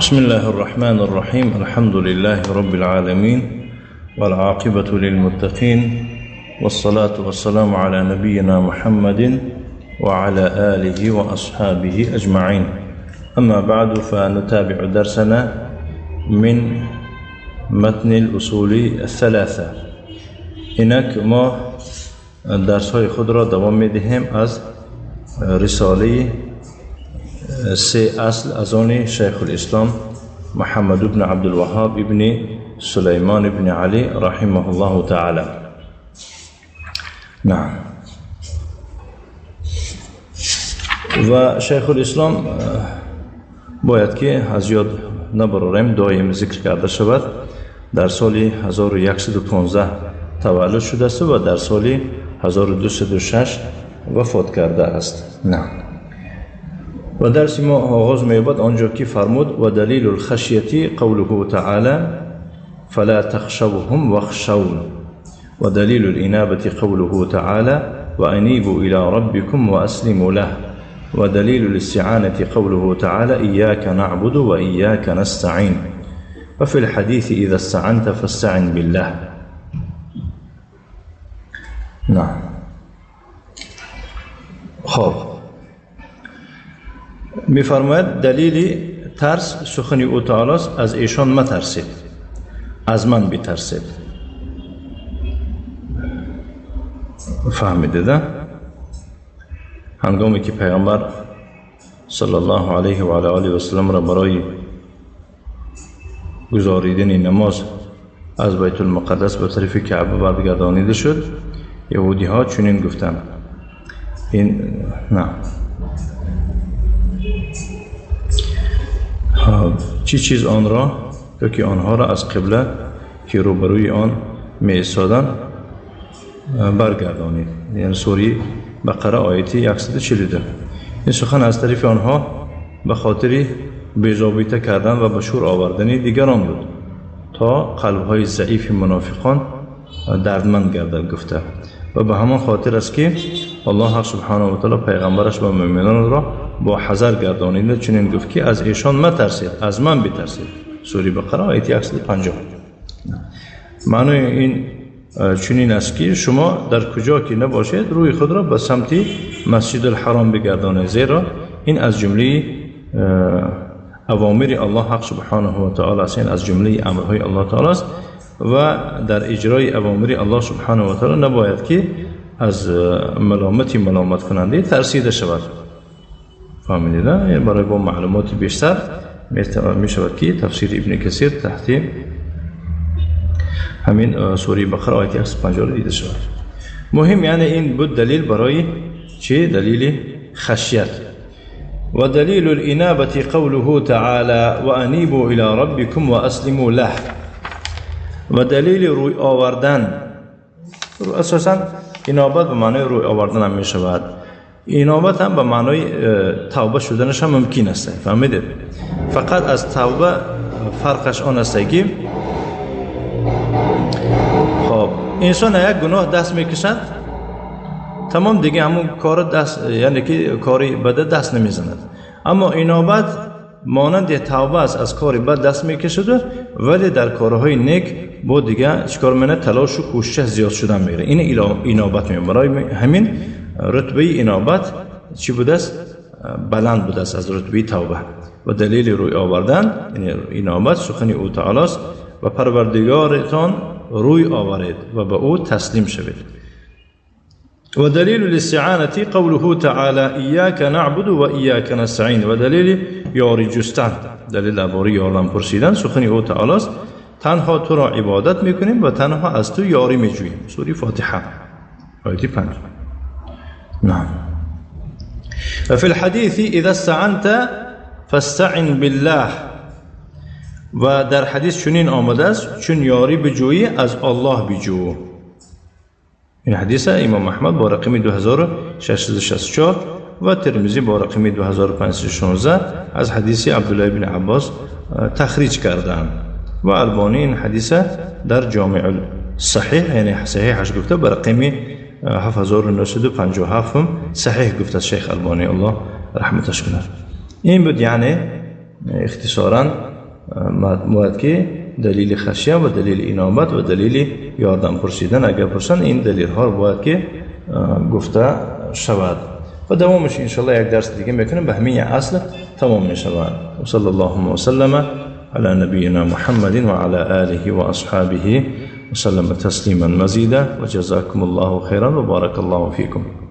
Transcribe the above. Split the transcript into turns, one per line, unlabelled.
بسم الله الرحمن الرحيم. الحمد لله رب العالمين والعاقبة للمتقين والصلاة والسلام على نبينا محمد وعلى آله وأصحابه أجمعين. أما بعد، فنتابع درسنا من متن الأصول الثلاثة. اینک ما درس‌های خود را دوام می‌دهیم از رساله سه اصل از آن شیخ الاسلام محمد بن عبدالوهاب ابن سلیمان ابن علی رحمه الله تعالی. نعم. و شیخ الاسلام باید که از یاد نبراریم، دایم ذکر کرده شود، در سال 1115 تولد شده است و در سال 1206 وفات کرده است. نعم. و درس ما آغاز می‌یابد آنجا که فرمود: و دلیل الخشیة قوله تعالی فلا تخشوهم واخشون، و دلیل الانابة قوله تعالی وانیبوا الى ربکم واسلموا له، و دلیل الاستعانة قوله تعالی ایاک نعبد و ایاک نستعین، و فی الحدیث اذا استعنت فاستعن بالله. نعم. خب می‌فرماید دلیل ترس سخن او تعالی است: از ایشان مترسید، از من بترسید. فهمیدید؟ هنگامی که پیامبر صلی الله علیه و علی آله و سلم را برای گزاریدن نماز از بیت المقدس به طرف کعبه برگردانیده شد، یهودی ها چنین گفتند. این نه چی چیز آن را یا که آنها را از قبله که روبروی آن می ایستادند برگردانید. یعنی سوره بقره آیه 142. این سخن از طرف آنها به خاطر بی‌ضابطه کردن و به شور آوردن دیگران بود تا قلب‌های ضعیف منافقان دردمند گردد گفته. و به همان خاطر است که الله سبحانه و تعالی پیغمبرش و مؤمنان را با حذر گردانیده چنین گفت که از ایشان مترسید، از من بترسید. سوره بقره آیه 150. معنای این چنین است که شما در کجا که نباشید روی خود را به سمت مسجد الحرام بگردانید، زیرا این از جمله اوامر الله حق سبحانه و تعالی است، این از جمله امرهای الله تعالی است و در اجرای اوامر الله سبحانه و تعالی نباید که از ملامت ملامت کننده ترسیده شود. فهمیدید؟ یعنی برای با معلومات بیشتر می شود که تفسیر ابن کثیر تحت همین سوره بقره آیه 150 دیده شود. مهم یعنی این بود دلیل برای چه؟ دلیل خشیت. و دلیل الانابة قوله تعالی وانیبوا الى ربکم واسلموا له. و دلیل روی آوردن، اساسا انابت به معنای روی آوردن هم می شود. انابت هم به معنای توبه شدنش هم ممکن است. فهمیدید؟ فقط از توبه فرقش آن است که خب انسان یک گناه دست میکشد، تمام دیگه همون کار دست، یعنی که کاری بده دست نمیزند. اما انابت مانند توبه است، از کاری بد دست میکشد ولی در کارهای نیک با دیگه چیکار میکنه؟ تلاش و کوشش زیاد شدن میگیره. این انابت میگه. برای همین رتبه انابت چی بوده است؟ بلند بوده است از رتبه توبه. و دلیل روی آوردن یعنی انابت سخن او تعالی است: و پروردگارتان روی آورید و به او تسلیم شوید. و دلیل الاستعانة قوله تعالی ایاک نعبد و ایاک نستعین. و دلیل یاری جستن، دلیل درباره یاران پرسیدن سخن او تعالی است: تنها تو را عبادت میکنیم و تنها از تو یاری میجوییم. سوره فاتحه آیه 5. نعم. و فی الحدیث اذا استعنت فاستعن بالله. و در حدیث چنین آمده است: چون یاری بجویی از الله بجو. این حدیث امام احمد با رقم 2664 و ترمذی با رقم 2516 از حدیث عبدالله بن عباس تخریج کردند. و البانی این حدیث در جامع الصحیح یعنی صحیحش گفته با رقم 7957 صحیح گفته شیخ البانی، الله رحمتش کند. این بود یعنی اختصارا бояд ки далели хашия ва далели инобат ва далели ёрдам пурсидан агар пурсанд, ин далелҳоро бояд ки гуфта шавад. Ва давомаш иншоаллоҳ як дарси дига мекунем, ба ҳамин як асл тамом мешавад. Васалли аллоҳумма васаллама ала набийина Муҳаммадин ва ала олиҳи ва асҳобиҳи وسلم تسليما مزيدا، وجزاكم الله خيرا وبارك الله فيكم.